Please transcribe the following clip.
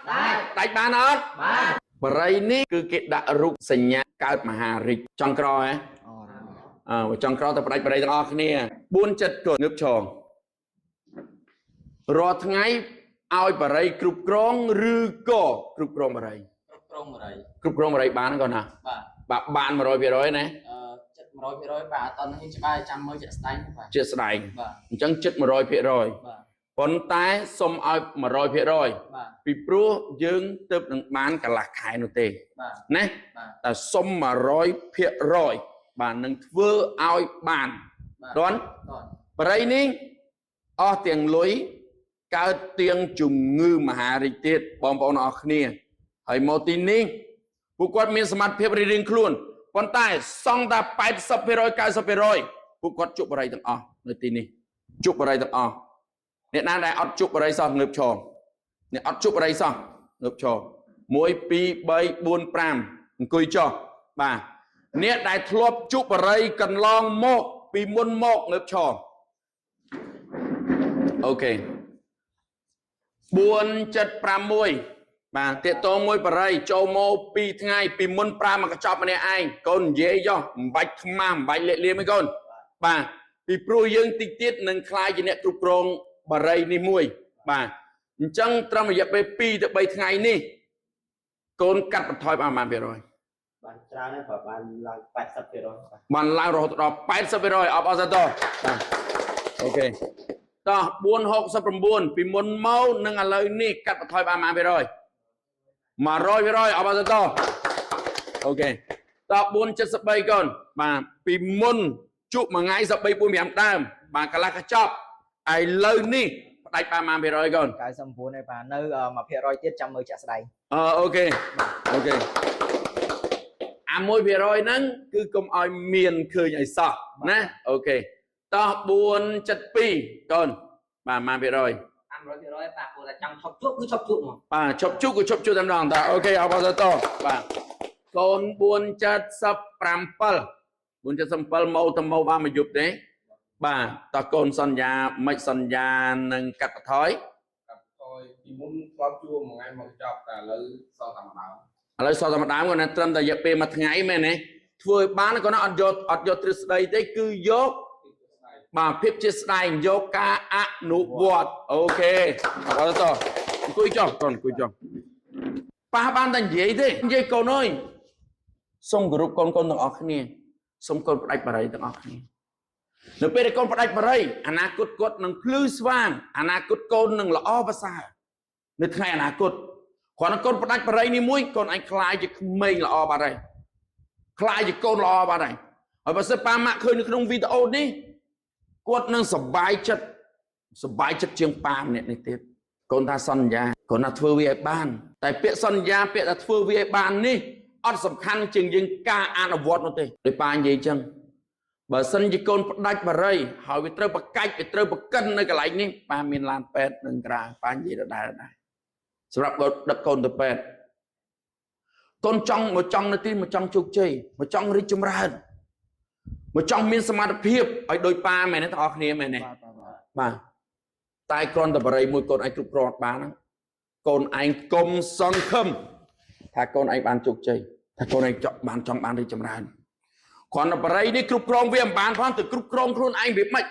ផ្ដាច់បានអត់ បាន បរិយនេះគឺគេដាក់រូបសញ្ញាកើតមហារាជចង់ក្រហ៎អើចង់ក្រទៅផ្ដាច់បរិយទាំងអស់គ្នា4ចិត្តកូនងើបឈររាល់ថ្ងៃឲ្យបរិយគ្រប់គ្រងឬក៏គ្រប់គ្រងបរិយ គ្រប់គ្រងបរិយ គ្រប់គ្រងបរិយបានហ្នឹងកូនណា បាទ បាទបាន100%ណា អឺចិត្ត100%បាទអត់តនេះច្បាស់ចាំមើលជាក់ស្ដែងបាទ ជាស្ដែង បាទ អញ្ចឹងចិត្ត100% បាទ ប៉ុន្តែសុំឲ្យ100% បាទ ពីព្រោះយើងទៅនឹងបានកន្លះខែនោះទេ បាទ ណា បាទ តែសុំ100%បាទនឹងធ្វើឲ្យបាន បាទ តន់ តន់ បរិយនេះអស់ទាំងលុយកើតទាំងជំងឺមហារីកទៀតបងប្អូនអរគ្នាហើយមកទីនេះពួកគាត់មានសមត្ថភាពរៀងៗខ្លួនប៉ុន្តែសង់តែ80% 90%ពួកគាត់ជក់បរិយទាំងអស់នៅទីនេះជក់បរិយទាំងអស់អ្នកណាដែលអត់ជក់បរិយសោះងើបឈរអ្នកអត់ជក់បរិយសោះងើបឈរ1 2 3 4 5អង្គុយចុះបាទអ្នកដែលធ្លាប់ជក់បរិយកន្លងមកពីមុនមកងើបឈរ OK 4751បាទតេតងមួយបរិយចូលមក2ថ្ងៃពីមុនប្រើមកកញ្ចប់ម្នាក់ឯងកូននិយាយចុះមិនបាច់ខ្មាស់មិនបាច់លាកលៀមទេកូនបាទពីព្រោះយើងតិចទៀតនឹងខ្លាយជាអ្នកគ្រប់គ្រងបរិយនេះមួយបាទអញ្ចឹងត្រឹមរយៈពេល2ទៅ3ថ្ងៃនេះកូនកាត់បន្ថយបានប៉ុន្មានភាគរយ បានច្រើនហើយបើបានឡើង80%បាទ បានឡើងរហូតដល់80%អបអរសាទរបាទ OK តោះ469ពីមុនមកនិងឥឡូវនេះកាត់បន្ថយបានប៉ុន្មានភាគរយ100%អបអរសាទរ OK តោះ473កូនបាទពីមុនជក់មួយថ្ងៃ13 4 5ដើមបាទកន្លះកញ្ចប់ឥឡូវនេះផ្ដាច់បានប៉ុន្មានភាគរយកូន 99ហើយបាទនៅ1%ទៀតចាំមើលជាក់ស្ដែង អឺ OK OK អា1%ហ្នឹងគឺកុំឲ្យមានឃើញឲ្យសោះណា OK តោះ472កូនបាទប៉ុន្មានភាគរយ 100%បាទព្រោះតែចង់ឈប់ជក់គឺឈប់ជក់ហ្មង បាទឈប់ជក់ក៏ឈប់ជក់តែម្ដងតើ OK អបអរសាទរបាទកូន477 477មកទៅមកបានមួយយប់ទេបាទតោះកូនសន្យាមិនសន្យានឹងកាត់បន្ថយ កាត់ថយពីមុនធ្លាប់ជួមួយថ្ងៃមកចប់តែឥឡូវសល់តែម្ដង ឥឡូវសល់តែម្ដងគាត់ណាត្រឹមតែរយៈពេលមួយថ្ងៃមែនទេធ្វើឲ្យបានគាត់ណាអត់យកអត់យកទ្រឹស្ដីទេគឺយក ទីស្ដែង បាទភាពជាស្ដែងយកការអនុវត្ត OK អរតអង្គុយចុះកូនអង្គុយចុះប៉ះបានតែនិយាយទេនិយាយកូនអើយសូមគោរពកូនកូនទាំងអស់គ្នាសូមកូនផ្ដាច់បរិយទាំងអស់គ្នានៅពេលដែលកូនផ្ដាច់បរិយអនាគតគាត់នឹងភ្លឺស្វាងអនាគតកូននឹងល្អប្រសើរនៅថ្ងៃអនាគតគ្រាន់តែកូនផ្ដាច់បរិយនេះមួយកូនអាចក្លាយជាក្មេងល្អបាត់ហើយក្លាយជាកូនល្អបាត់ហើយហើយបើសិនប៉ាម៉ាក់ឃើញនៅក្នុងវីដេអូនេះ គាត់នឹងសប្បាយចិត្តសប្បាយចិត្តជាងប៉ាម្នាក់នេះទៀតកូនថាសន្យាកូនថាធ្វើវាឲ្យបាន តែពាក្យសន្យាពាក្យថាធ្វើវាឲ្យបាននេះអត់សំខាន់ជាងយើងការអនុវត្តនោះទេដោយប៉ានិយាយចឹងបើសិនជាកូនផ្ដាច់បរិយហើយវាត្រូវប្រកាច់វាត្រូវប្រកិននៅកន្លែងនេះប៉ាមានឡានពេទ្យនឹងក្រៅប៉ានិយាយដដែលដែរសម្រាប់កូនដឹកកូនទៅពេទ្យកូនចង់មកចង់នៅទីមកចង់ជោគជ័យមកចង់រីកចម្រើន មកចង់មានសមត្ថភាពឲ្យដូចប៉ាមែនទេទាំងអស់គ្នាមែនទេ បាទបាទបាទ បាទតែគ្រាន់តែបរិយមួយកូនឯងគ្រប់គ្រងអត់បានហ្នឹងកូនឯងកុំសង្ឃឹមថាកូនឯងបានជោគជ័យថាកូនឯងចង់បានចង់បានរីកចម្រើនគ្រាន់តែបរិយនេះគ្រប់គ្រងវាមិនបានផងទៅគ្រប់គ្រងខ្លួនឯងវាមិន